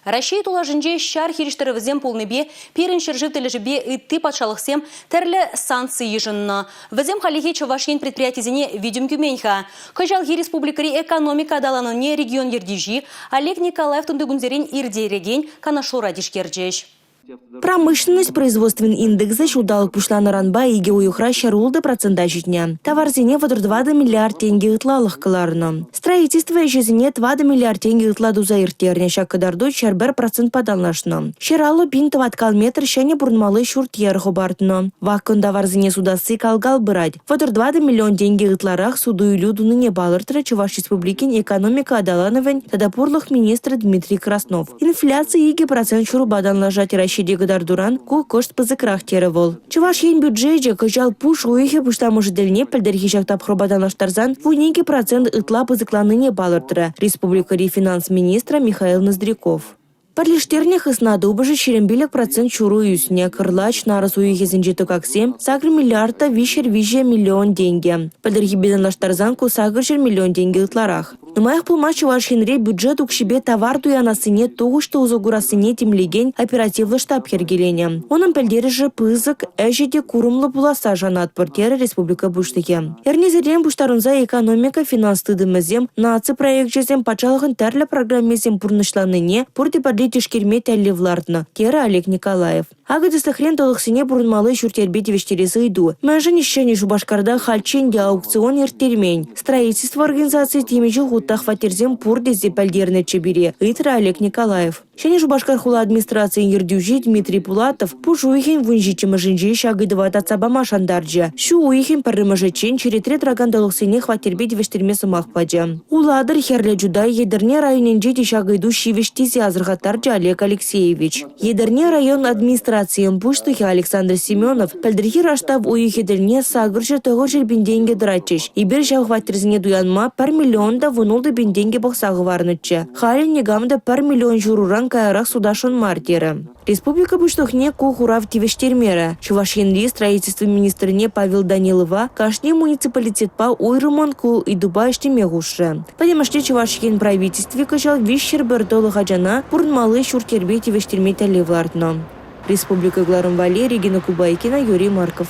Раҫҫей тулашӗнче ҫар хирӗҫтӑрӑвӗсем пулнипе пирӗн ҫӗршыв тӗлӗшӗпе ытти патшалӑхсем тӗрлӗ санкци йышӑннӑ. Вӗсем хальлӗхе Чӑваш Ен предприятисене витӗм кӳмен-ха. Кӑҫалхи республикӑри экономика аталанӑвне регион ертӳҫи Олег Николаев тунтикунсерен ирттерекен канашлура тишкерчӗҫ. Промышленность производствин индексӗ ҫулталӑк пуҫланнӑранпа икӗ уйӑхра 106 процента ҫитнӗ. Таварсене 34 миллиард тенкӗ ытлалӑх кӑларнӑ. Строительство ӗҫӗсене 4 миллиард тенкӗ ытла туса ирттернӗ. Ҫак кӑтарту 101 процентпа танлашнӑ. 150 пин тӑваткал метр ҫӗнӗ пурӑнмалли ҫурт-йӗр хӑпартнӑ. Ваккӑн таварсене сутасси кал-кал пырать. 34 миллион тенкӗ ытларах суту-илӳ тунине палӑртрӗ Чӑваш Республикин экономика аталанӑвӗн тата пурлӑх министрӗ Дмитрий Краснов. Инфляци 2% ҫурӑпа танлашать Раҫҫейри кӑтартуран, ку кӑшт пысӑкрах терӗ вӑл. Чӑваш Ен бюджечӗ кӑҫал пуш уйӑхӗ пуҫламӑшӗ тӗлне пӗлтӗрхи ҫак тапхӑрпа танлаштарсан 12% ытла пысӑкланнине палӑртрӗ республикӑри финанс министрӗ Михаил Ноздряков. Пӗрлештернӗ хысна тупӑшӗ 25% ҫуру ӳснӗ. Кӑрлач, нарӑс уйӑхӗсенчи тӑкаксем 8 миллиард та 303 миллион тенкӗ. Пӗлтӗрхипе танлаштарсан ку 800 миллион тенкӗ ытларах. Нумаях пулмасть Чӑваш Енре бюджет укҫипе тавар туянассине тухӑҫлӑ усӑ курассине тимлекен оперативлӑ штаб йӗркеленӗ. Унӑн пӗлтерӗшӗ пысӑк, ӗҫӗ те курӑмлӑ пуласса шанатпӑр, терӗ республика Пуҫлӑхӗ. Эрнесерен пуҫтарӑнса экономика, финанс тытӑмӗсем, наци проекчӗсем, патшалӑхӑн тӗрлӗ программисем пурнӑҫланнине пурте пӗрле тишкерме тӗллев лартнӑ, терӗ Олег Николаев. Акӑ, тӗслӗхрен, тӑлӑхсене пурӑнмалли ҫурт-йӗрпе тивӗҫтерес ыйту. Мӗншӗн Ҫӗнӗ Шупашкарта хальччен те аукцион ирттермен? Строительство организацийӗ темиҫе хут та хваттерсем пур тесе пӗлтернӗччӗ пире, ыйтрӗ Олег Николаев. Ҫӗнӗ Шупашкар хула администрацийӗн ертӳҫи Дмитрий Пулатов пуш уйӑхӗн 17-мӗшӗнче ҫак ыйтӑва татса пама шантарчӗ. Ҫу уйӑхӗн пӗрремӗшӗччен черетре тӑракан тӑлӑхсене хваттерпе тивӗҫтерме сӑмах пачӗ. Улатӑр, Хӗрлӗ Чутай, Етӗрне районӗнче те ҫак ыйту ҫивӗч тесе асӑрхаттарчӗ Олег Алексеевич. Етӗрне район администрацийӗн пуҫлӑхӗ Александр Семенов пӗлтӗрхи раштав уйӑхӗ тӗлне 800-900 пин тенкӗ тӑратчӗҫ. Эпир ҫав хваттерсене туянма 1 миллион та 16 пин тенкӗ пӑхса хӑварнӑччӗ. Халӗ никам та 1 миллион ҫурӑран каярах сутасшӑн мар терӗ. Республика Пуҫлӑхне ку хурав тивӗҫтермерӗ. Чӑваш Енри строительство министрне Павел Данилова кашни муниципалитетпа уйрӑммӑн ку ыйтупа ӗҫлеме хушрӗ. Пӗтӗмӗшле Чӑваш Ен Правительстви кӑҫал 301 тӑлӑх ачана пурӑнмалли ҫурт-йӗрпе тивӗҫтерме тӗллев лартнӑ. Республика кӑларӑм валли Регина Кубайкина, Юрий Марков.